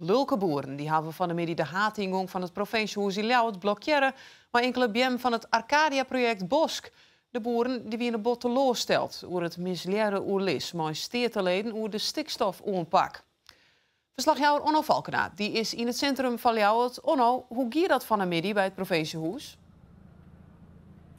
Lulke boeren dy hawwe fan 'e middei de haadyngong fan it provinsjehûs yn Ljouwert blokkearre mei inkele beammen fan it Arcadia-projekt Bosk. De boeren dy wiene bot teloarsteld oer it mislearre oerlis mei steateleden oer de stikstofoanpak. Ferslachjouwer Onno Falkena dy is yn it sintrum fan Ljouwert. Onno, hoe gie dat fan 'e middei by it provinsjehûs?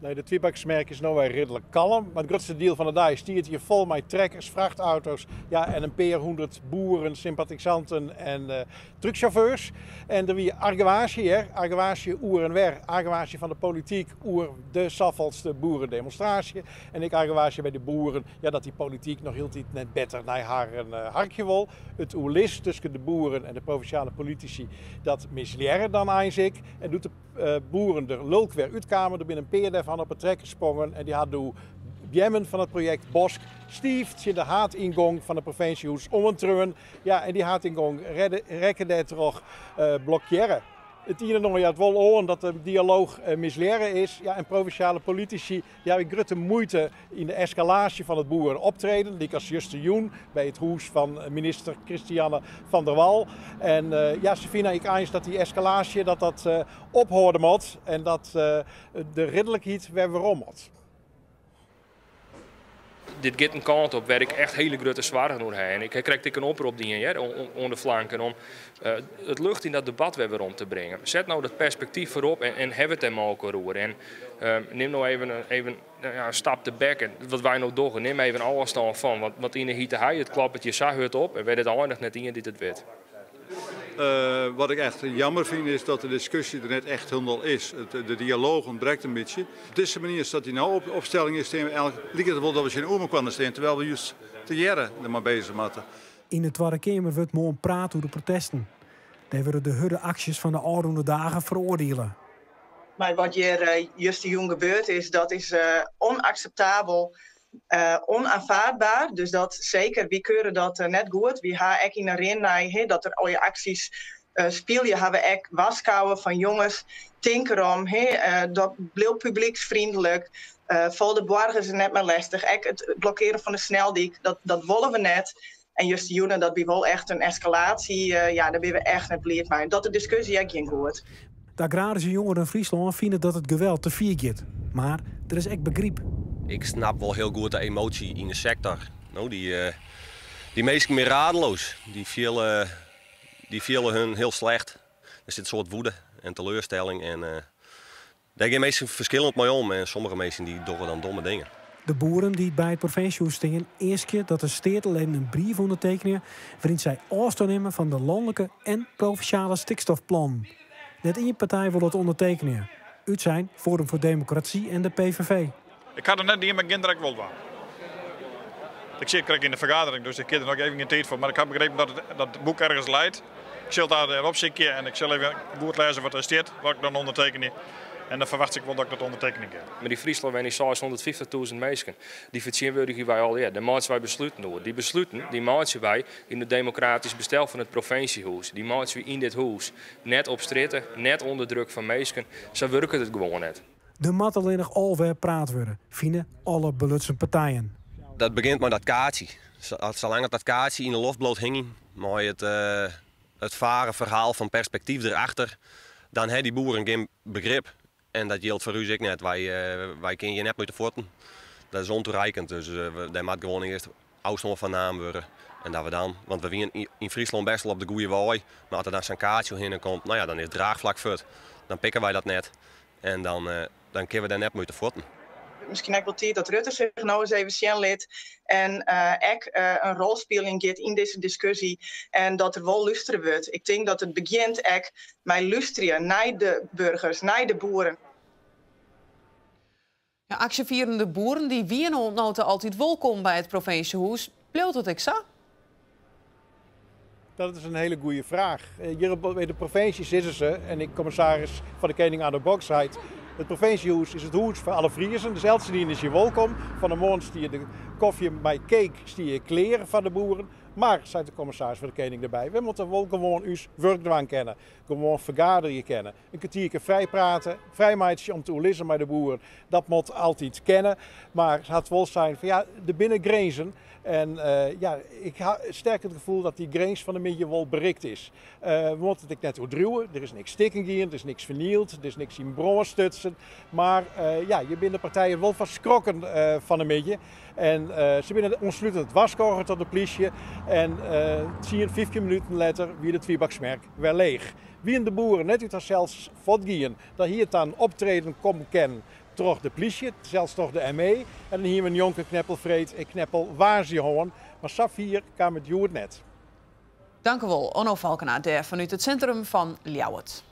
Nee, de Twibaksmerk is no wer ridlik kalm, mar it grutste diel fan de dei stiet hjir fol mei trekkers, frachtauto's, ja, en in pear hûndert boeren, sympatisanten en trucksjauffeurs. En der wie argewaasje hjir, argewaasje oer en wer, argewaasje fan de polityk oer de safolste boerendemonstraasje en ek argewaasje by de boeren, ja, dat dy polityk noch hieltyd net better nei harren harkje wol. It oerlis tusken de boeren en de provinsjale politisy, dat mislearre dan eins ek. En doe't de boeren der lulk wer útkamen. Der binne in pear dêrfan op 'e trekker sprongen en dy ha doe beammen fan it projekt Bosk stiif tsjin de haadyngong fan it provinsjehûs oantreaun. Ja, en dy haadyngong rekke dêrtroch blokkearre. It ien en oar jout wol oan dat de dialooch mislearre is. Ja, en provinsjale politisy dy hawwe grutte muoite yn de eskalaasje fan it boerenoptreden, lykas justerjûn by it hûs fan minister Christianne van der Wal. En ja, se fine ek eins dat dy eskalaasje dat dat ophâlde moat en dat de ridlikheid wer werom moat. Dit giet in kant op wêr't ik echt hiele grutte soargen oer ha. En ik ha krekt ek in oprop dien hear, oan de flanken om it lucht yn dat debat wer werom te bringen. Set no dat perspektyf foarop en haw it dêr mei elkoar oer. En nim no even even in stap tebek. En wat wy no dogge, nim even ôfstân fan. Want yn 'e hite hei, it kloppet hjir sa hurd op en wêr't it einiget net ien dy't it wit. Wat ik echt jammer fyn is dat de diskusje der net echt hielendal is. De dialooch ûntbrekt in bytsje. Op dizze manier sa't dy no op opstelling is, stean we eigentlik, liket it wol dat we tsjin oer mekoar stean, terwyl we just tegearre der mei bezich moatte. Yn de Twadde Keamer wurdt moarn praat oer de protesten. Dêr wurde de hurde aksjes fan de ôfrûne dagen feroardiele. Mar wat hjir justerjûn gebeurd is, dat is onakseptabel, onaanvaardbaar. Dus dat seker, wy keure dat net goed. Wy ha ek yn de rin nei dat der allegear aksjes spylje, ha we ek warskôge fan jonges, tink derom, dat bliuw publyksfreonlik, fal de boargers net mear lestich. Ek it blokkearen fan de sneldyk, dat wolle we net. En justerjûn, dat wie wol echt in eskalaasje, ja, dêr binne we echt net bliid mei. Dat de diskusje ek gjin goed. De Agrarische Jongeren Fryslân fine dat it geweld te fier giet, mar der is ek begryp. Ik snap wol hiel goed de emoasje yn de sektor. No, dy, dy minsken binne radeloos. Dy fiele, dy fiele hun hiel slecht. Der sit in soad woede en teleurstelling en dêr gean minsken ferskillend mei om en sommige minsken dy dogge dan domme dingen. De boeren dy't by it provinsjehûs stean easkje dat de steateleden in brief ûndertekenje wêryn't sy ôfstân nimme fan de lanlike en provinsjale stikstofplannen. Net ien partij wol dat ûndertekenje, útsein Forum voor Democratie en de PVV. Ik ha it net dien, mar ik gean der ek wol dwaan. Ik sit krekt yn de fergadering, dus ik hie der noch even gjin tiid foar. Mar ik ha begrepen dat it, dat boek ergens leit. Ik sil dat even opsykje en ik sil even goed lêze wat der stiet, wat ik dan ûndertekenje. En dan ferwachtsje ik wol dat ik dat ûndertekenje kin. Mar yn Fryslân wenje 650.000 minsken. Dy fertsjinwurdigje wy allegear. Dêr meitsje wy besluten oer. Dy besluten dy meitsje wy yn it demokratysk bestel fan it provinsjehûs. Dy meitsje wy yn dit hûs. Net op strjitte, net ûnder druk fan minsken. Sa wurket it gewoan net. Der moat allinnich al wer praat wurde, fine alle belutsen partijen. Dat begjint mei dat kaartsje. Salang't dat kaartsje yn de loft bliuwt hingjen mei it it fage ferhaal fan perspektyf derachter, dan ha dy boeren gjin begrip. En dat jildt foar ús ek net. Wy, wy kinne hjir net mei út de fuotten. Dat is ontoereikend, dus dêr moat gewoan earst ôfstân fan naam wurde. En dat we dan, want we wiene yn Fryslân bêst wol op de goede wei, mar as der dan sa'n kaartsje oerhinne komt, no ja, dan is it draachflak fuort. Dan pikke wy dat net en dan, dan kinne we dêr net mei út de fuotten. Miskien ek wol tiid dat Rutte sich no ris even sjen lit en ek in rol spyljen giet yn dizze diskusje en dat der wol lústere wurdt. Ik tink dat it begjint ek mei lústerje nei de burgers, nei de boeren. Ja, aksjefierende boeren dy wiene oant no ta altyd wolkom by it provinsjehûs. Bliuwt dat ek sa? Dat is in hiele goede fraach. Hjir by de provinsje sizze se, en ek kommissaris fan de Kening Arno Brok seit, it provinsjehûs is it hûs foar alle Friezen, dus eltsenien is hjir wolkom. Fan 'e moarn stie de kofje mei cake stie klear foar de boeren. Mar, seit de kommissaris fan de Kening derby, wy moatte wol gewoan ús wurk dwaan kinne. Gewoan fergaderje kinne. In kertierke frij prate, frij meitsje om te oerlizzen mei de boeren, dat moat altyd kinne. Mar se hat wol sein fan ja, der binne grinzen. En ja, ik ha sterk it gefoel dat dy grins fan 'e middei wol berikt is. We moatte it ek net oerdriuwe, der is niks stikken gien, der is niks fernield, der is niks yn brân stutsen. Mar ja, hjir binne de partijen wol fan skrokken fan 'e middei. En se binne oanslutend warskôge troch de plysje. En tsien, 15 minuten letter wie de Twibaksmerk wer leech. Wienen de boeren net út harsels fuortgien, dan hie it ta in optreden komme kinnen troch de plysje, sels troch de ME. En dan hiene we njonken Kneppelfreed ek Kneppelwoansdei hân. Mar safier kaam it hjoed net. Dankewol, Onno Falkena, dêr fanút it sintrum fan Ljouwert.